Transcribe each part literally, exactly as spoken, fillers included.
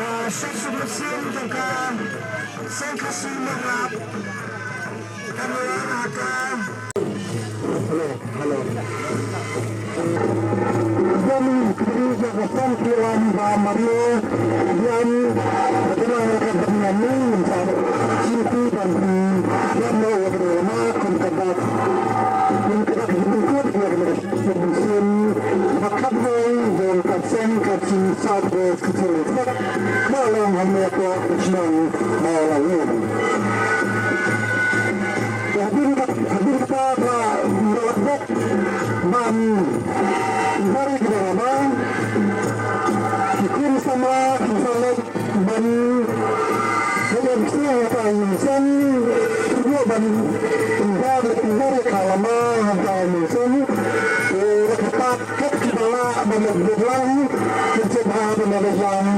Ka sek sek sien jong ka seng Khasi Marap. Ka ngi ïa ka. Hello, hello. Jam kri ja ka song ki wan ba Mario. Jam kri ja ka ban ngan ni sa. Chinti ban di. Jam lo wa kri ma kon ka ba. Kun ka ba di kun ka ba di. Sien ba khat hoi jong ka seng Khasi South West Khasi Hills. Ba long ha me ko shnong ba long ni. Hadin ka hadin ka ba ba ba ban bari ki ba ba ki kun sama ki sama. Ban, ban, ban, ban, ban, ban,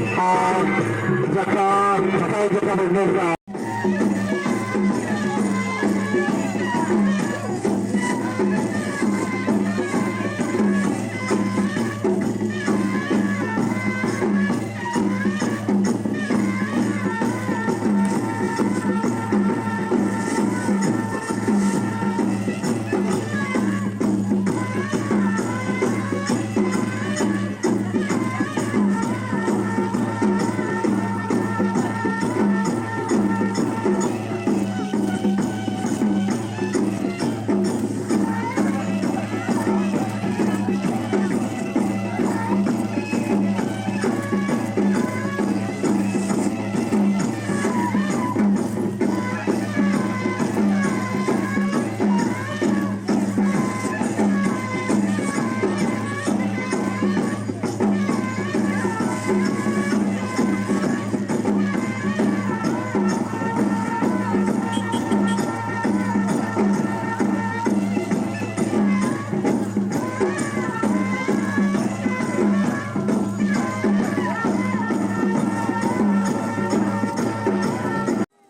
Jaka, jaka, jaka, jaka.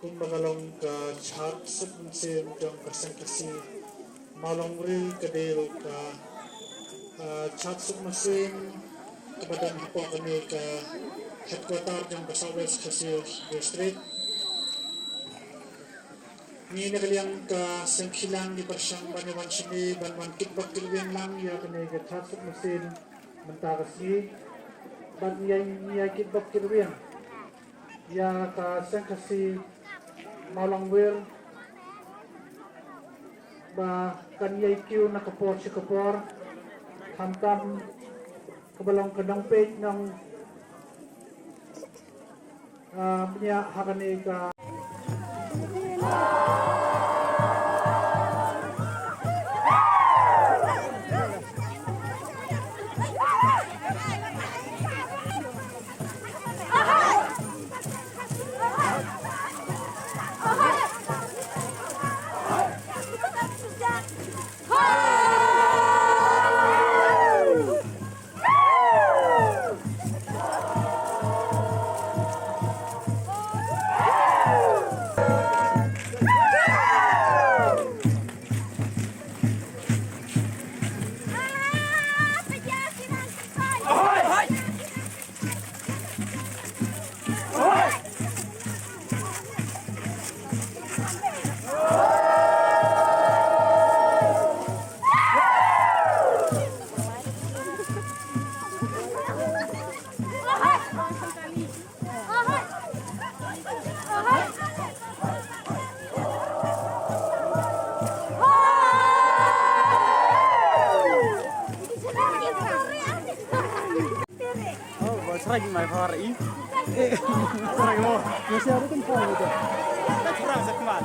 Kumba ka long ka Chad Suk Mynsiem jong ka Seng Khasi Mawlong Wri ka dei ka, ah, Chad Suk Mynsiem kaba don hapoh kane ka headquarter jong ka South West Khasi District. Ngi na ka liang ka Seng Khilang ngi pyrshang ban ïa wan shane ban wan kitbok kitrwiang lang ïa kane ka Chad Suk Mynsiem mynta ka sngi. Bad ngi ïa, ngi ïa kitbok kitrwiang ïa ka Seng Khasi Mawlong Wri ba kan ïai kiew na ka por sha ka por, khamtam kaba long ka nongpeit nong, ah, bniah ha kane ka Oh, boy, try my power, eh? Eh, try mo. Masih ada tempat gitu. Kita kurang sekmat.